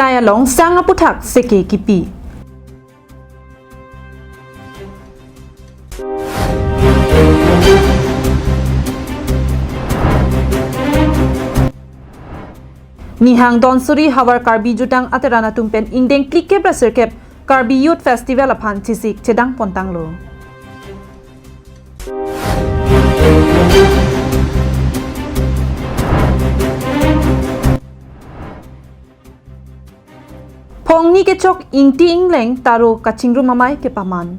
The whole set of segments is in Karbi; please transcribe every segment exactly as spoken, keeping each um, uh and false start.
Nai along sang aputhak seke kipi. Nihang Donsuri havar Karbi jutang ateran atum pen ingdeng phlikep ra sirkep Karbi Youth Festival aphan chesik chedang pontanglo. Phongni kechok Ingti Ingleng taro kachingrum amei kepaman.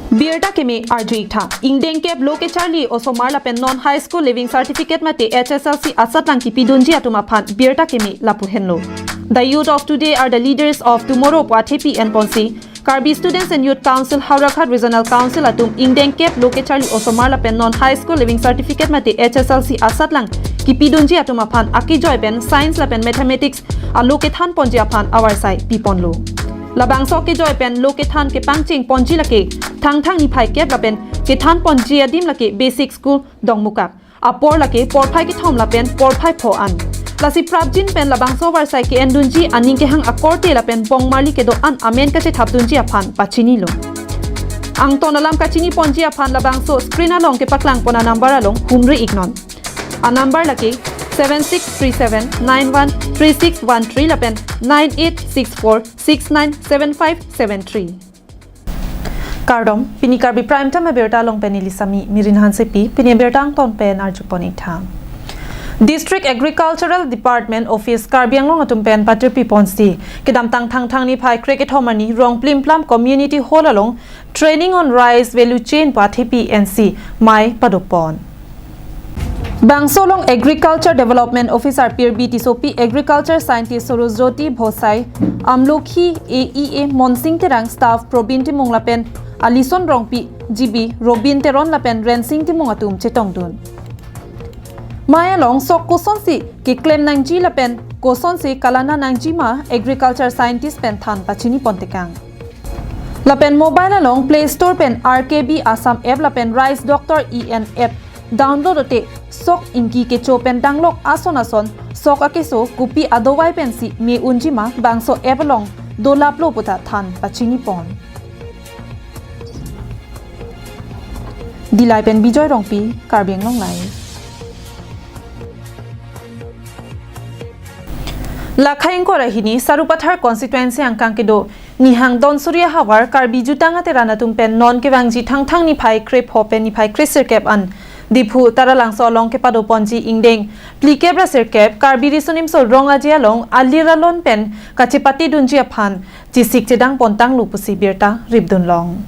Birta keme arju iktha. Ingdeng kep lo kecharli osomar lapen non high school leaving certificate mate H S L C asatlang kipidunji atum aphan birta keme lapu henlo. The youth of today are the leaders of tomorrow pu athepi enponsi Karbi Students and Youth Council Howraghat Regional Council atum ingdeng kep lo kecharli osomar lapen non high school leaving certificate mate H S L C asatlang kipidunji atum aphan akejoi pen science lapen mathematics alo kethan ponji aphan avarsai piponlo. Labangso akejoi pen lo kethan kepangcheng ponji lake Thangthang niphai kep lapen kethan ponji adim lake basic school Dongmukak. Apor lake porphai kethom lapen porphai pho an. Lasi prapjin pen labangso avarsai ke-endunji aning kehang akorte lapen bongmarli kedo-an amen kachethapdunji aphan pachinilo. Angton alam kachini ponji aphan labangso screen along kepaklang pon anumber along humri iknon. Anumber lake seven six three seven nine one three six one three lapen nine eight six four six nine seven five seven three. Kardom, pini Karbi Prime Time abirta along pen neli Sami Mirin Hansepi, pini abirta angton pen arjupon iktha. District Agricultural Department Office Karbi Anglong atum pen patirpi ponsi, kedamtang Thangthang niphai krekethom arni Rongplimplam Community Hall along Training on Rice Value Chain pu athepi ensi mei padopon. Bangso along Agriculture Development Officer Pirbi Tissopi, Agriculture Scientist Sorojyoti Bhosai, Amlokhi A E A Monsing Terang, Staff Probin Timung lapen Alison Rongpi, G B Robin Teron lapen Rensing Timung atum chetongdun. Mei along sok kosonsi keklem nangji lapen kosonsi kalana nangji ma Agriculture Scientist pen than pachini pontekang. Lapen mobile along Play Store pen R K B Assam app lapen Rice Doctor E N app download ote sok ingki kecho pen danglok ason ason sok akeso kopi adovai pensi me unji ma bangso app along dolaplo puta than pachini pon. Dillai pen Bijoy Rongpi, Karbi Anglong Live. Lakhai ingkoi ra hini Sarupathar constituency angkang kedo Nihang Donsuri ahavar Karbi jutang ateran atum pen non kevangji Thangthang niphai krepho pen niphai kresirkep an Diphu Taralangso along kepadoponji ingdeng phlikep ra sirkep Karbi Riso Nimso Rong Aje along alir alon pen kachepatedunji aphan chesik chedang pontanglo pusi birta ripdunlong.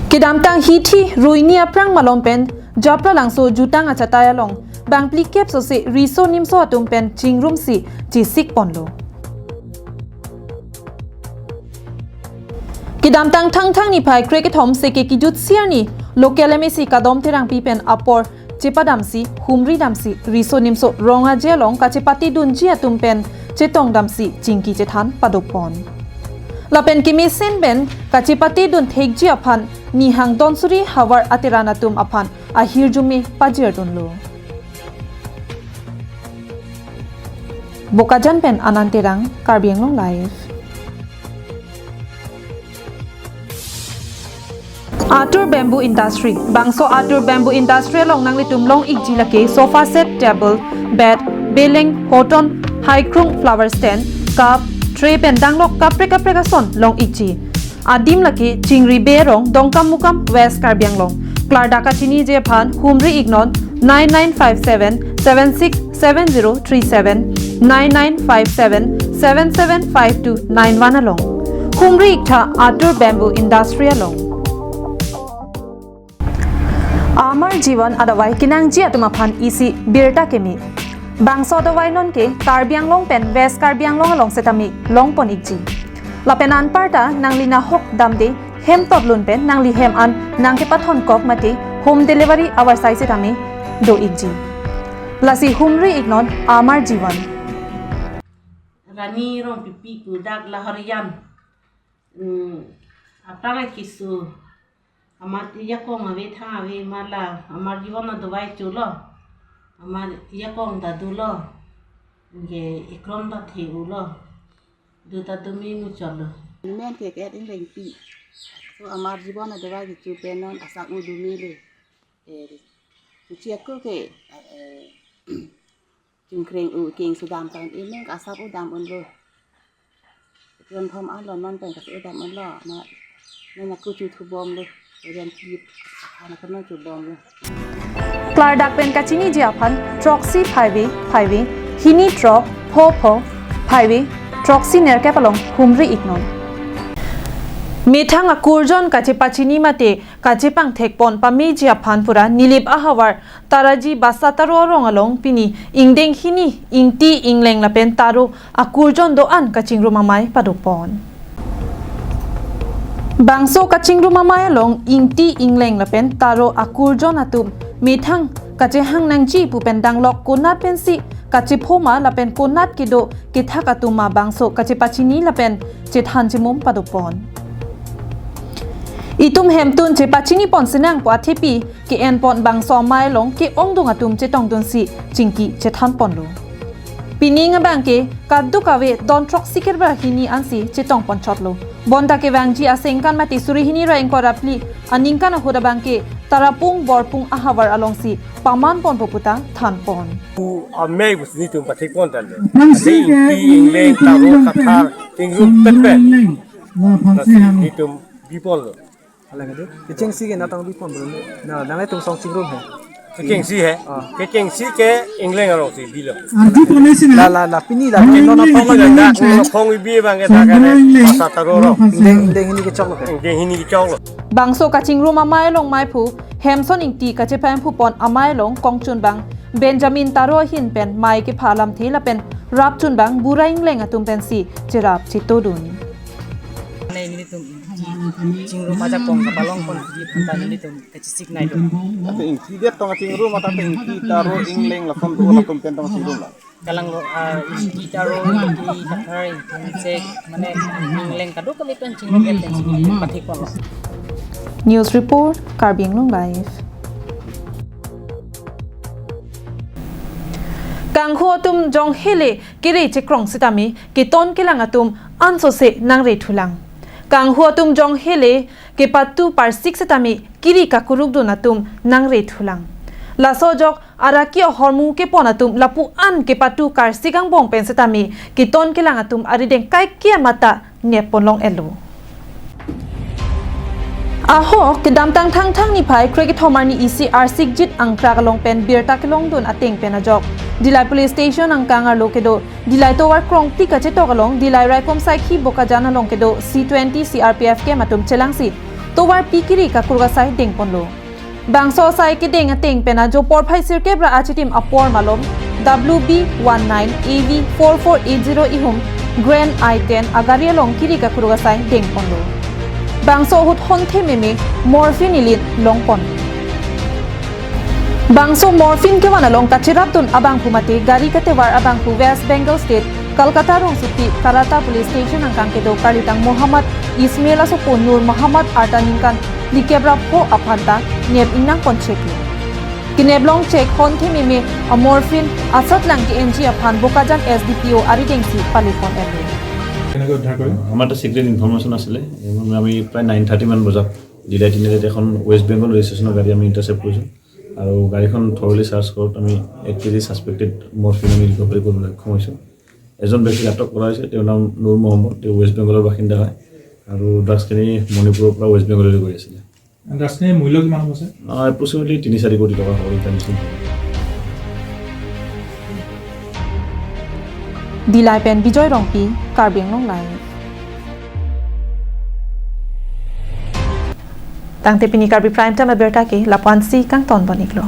Kedamtang hithi ruini aphrang malom pen Japralangso jutang achatai along bang phlikep sose riso nimso atum pen chingrumsi chesik ponlo. Kedamtang Thangthang niphai krekethom seke kejut isi arni local M A C Kadom Terangpi pen apor chepadamsi humri damsi riso nimso Rong Aje along kachepatedunji atum pen chetongdamsi chingki chethan padopon. Lapen kemesen pen kachepatedun thekji aphan Nihang Donsuri havar ateran atum aphan ahirjume pajirdunlo. Bokajan pen Anand Terang, Karbi Anglong Live. Atur Bamboo Industry. Bangso Atur Bamboo Industry along nanglitum long-ikji lake sofa set, table, bed, beleng, hoton, haikrung, flower stand, cup, tray pen danglok kaprek kaprek ason long-ikji. Adim lake Chingri Berong, Dongkamukam, West Karbi Anglong. Klardak kachiniji aphan humri iknon nine nine five seven seven six seven zero three seven, nine nine five seven seven seven five two nine one along. Humri iktha Atur Bamboo Industry along. Amar Jivan adavai kenangji atum aphan isi birta keme. Bangso adavai nonke Karbi Anglong pen West Karbi Anglong along setame longpon ikji. Lapen anparta nangli nahok damde hem totlun pen nangli hem an nangkepathon kok mate home delivery avarsai setame do ikji. Lasi humri iknon Amar Jivan. Rani Rongpipi pu dak Lahorijan. Hmm, aphrang keso. Amat ajakong ave thang ave ma la Amar Jivan adavai cholo. Amar yakong ta dolo, ke ikrom ta the-ulo, du ta dumi muchotlo. Amen ke ke ingleng pi. So amar jibon adewa kichu penon asap u dumi le. Eh, chuchi ako ke, eh, chungkreng u king sudam tan amen asap u dam unlo. Ron thom alo non pen kasi edam alo na na na kuchu thubom lo. Ren kip ana kono chubom lo. Klardak pen kachiniji aphan throksi phaivi phaivi hini throk pho pho phaivi throksi nerkep along humri iknon. Methang akurjon kachepachini mate kachepangthekpon pameji aphan pura Nilip ahavar Taraji Basa Taro arong along pini ingdeng hini Ingti Ingleng lapen Taro akurjon do-an kachingrum amei padopon. Bangso kachingrum amei along Ingti Ingleng lapen Taro akurjon atum methang kachehang nangji pu pen danglok konat pensi kachephoma lapen konat kedo kethak atum ma bangso kachepachini lapen chethan chemum padopon. Itum hemtun chepachinipon sinang pu athepi ke-enpon bangso amei along ke-ongdung atum chetongdunsi chingki chethanponlo. Pining abangke kadokave don throksi kerba hini ansi chetongponchotlo. Bonta kevangji asengkan mate suri hini ra ingkoi ra phli aningkan ahut abangke Tarapung Borpung ahavar alongsi pamanponpo puta thanpon. Amei pusi netum pathekpon tanglo. Ante Ingti Ingleng Taro Kathar Tingrum Petpet. Lasi netum biponlo. Alang itu, kechengsi ke natang bipon bro. Na, nang itu song chingrum he. Kechengsi he. Ah. Kechengsi ke Ingleng arongsi bilo. Arju pone sina. La, la, la, pini la, Ingleng no, no, pini no, la, la, no, khong ibi abangke ta kane Ingleng. Basa Taro arong. Ingleng, Ingleng hini kechoklo ke. Ingleng hini kechoklo. Bangso kachingrum amei along meiphu Hemson Ingti kachephemphu pon amei along kongchunbang Benjamin Taro ahin pen mei kepha alamthe lapen rapchunbang Bura Ingleng atum pensi cherap chetodun. Nelitum chingrum ajakong kapalongpon puji aphanta nelitum kachesik nanglo. Ante Ingti det tong chingrum, ante Ingti Taro Ingleng lason do latum pen tong chingrum la. Kalang lo, ah, Ingti Taro, Ingti Kathar, Ingti Ingchek, mane Ingleng kadokave pen chingrum et pen chingrum pathekponlo. News report, Karbi Anglong Live. Kanghu atum jong hele kere chekrong sitame keton kelang atum ansose nangre thulang. Kanghu atum jong hele kepatu parsik sitame kiri kakurukdun atum nangre thulang. Laso ajok araki ahormu kepon atum lapu-an kepatu karsik angbong pen sitame keton kelang atum arideng kaike amata nepponlong-etlo. Ahok kedamtang Thangthang niphai krekethom arni isi arsikjit angkrak along pen birta kelongdun ateng pen ajok Dillai Police Station angkang arlo kedo Dillai tovar Krongpli kachetok along Dillai raikom saikhi Bokajan along kedo C twenty C R P F camp atum chelangsi tovar pikiri kakuruk asai dengponlo. Bangso asai kedeng ateng pen ajo porphai sirkep ra achitim apor malom W B one nine A V four four eight zero ihum Grand I ten agari along kiri kakuruk asai dengponlo. Bangso ahut honthe meme morphine ili longpon. Bangso morphine kevan along kacherapdun abangphu mate gari katevar abangphu West Bengal State, Kolkata rongsopi Karata Police Station angkang kedo karlitang Muhammad Ismail asopo Nur Muhammad arta ningkan phlikep ra pho aphanta nep ingnangpon cheklo. Keneplong chek honthe meme amorphine asatlang ke-enji aphan Bokajan S D P O aridengsi palepon-etlo. কেনেকৈ উদ্ধাৰ কৰিম? আমাৰ এটা secret information আছিলে। এইবোৰ আমি প্ৰায় nine thirty মান বজাত ডিলাই তিনিআলিত এখন ৱেষ্ট বেংগল ৰেজিষ্ট্ৰেশ্যনৰ গাড়ী আমি ইণ্টাৰচেপ্ট কৰিছোঁ আৰু গাড়ীখন থৰলি চাৰ্চ কৰোঁতে আমি এক কেজি ছাছপেক্টেড মৰফিন আমি ৰিকভাৰী কৰিবলৈ সক্ষম হৈছোঁ। এজন ব্যক্তিক আটক কৰা হৈছে, তেওঁৰ নাম নুৰ মহম্মদ, তেওঁ ৱেষ্ট বেংগলৰ বাসিন্দা হয় আৰু ড্ৰাগছখিনি মণিপুৰৰ পৰা ৱেষ্ট বেংগললৈ গৈ আছিলে। ড্ৰাগছখিনিৰ মূল্য কিমান হ'ব ছাৰ? আহ, এপ্ৰক্সিমেটলি তিনি চাৰি কোটি টকা হ'ব international. Dillai pen Bijoy Rongpi, Karbi Anglong Live. Tangte pini Karbi Prime Time abirta ke lapu-ansi kangtonpon-iklo.